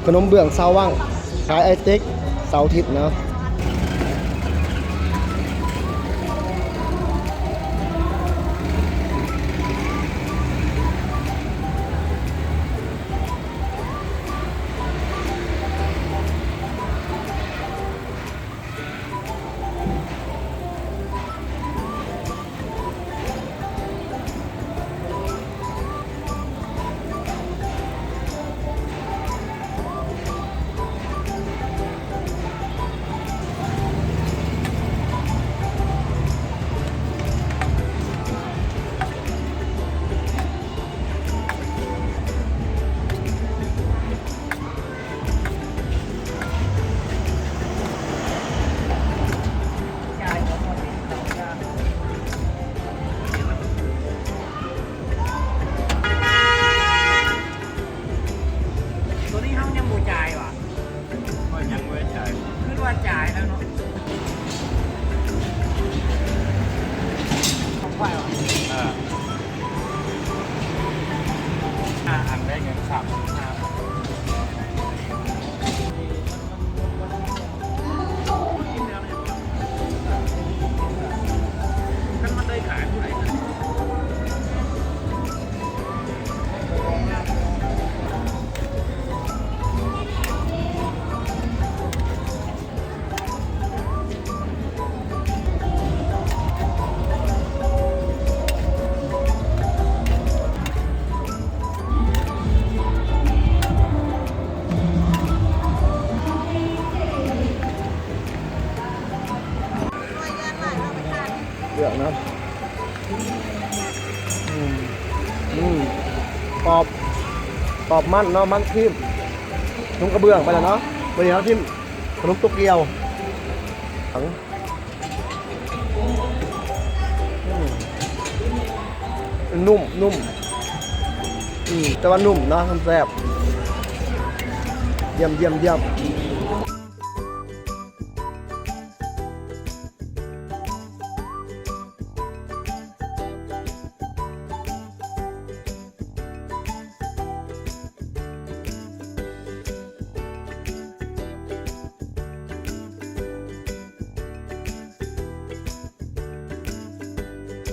ຂະໜົມເບື້ອງຊາວວັງ ຂາຍໄອເຕັກເສົາອາທິດເນາະ. ໂຕນີ້ເຮົາຍັງບໍ່ຈ່າຍຫວາ? ຂ້ອຍຍັງບໍ່ໄດ້ຈ່າຍ. ຄິດວ່າຈ່າຍແລ້ວເນາະ. ຂອງຂ້ອຍຫວາ? ເອີ. ຫ້າອັນໄດ້ເງິນສາມສິບຫ້າ. ເລືອກນະ. ອືມ ອືມ ກອບ ກອບມັນເນາະ ມັນຄຣີມ ໜຸ່ມກະເບື້ອງໄປແລ້ວເນາະ. ມື້ນີ້ເຮົາຊິມຂະໜົມໂຕກຽວ. ອືມ ນຸ້ມ ນຸ້ມ ອືມ ແຕ່ວ່ານຸ້ມເນາະ ມັນແຊບ. ຢ້ຽມ ຢ້ຽມ ຢ້ຽມ.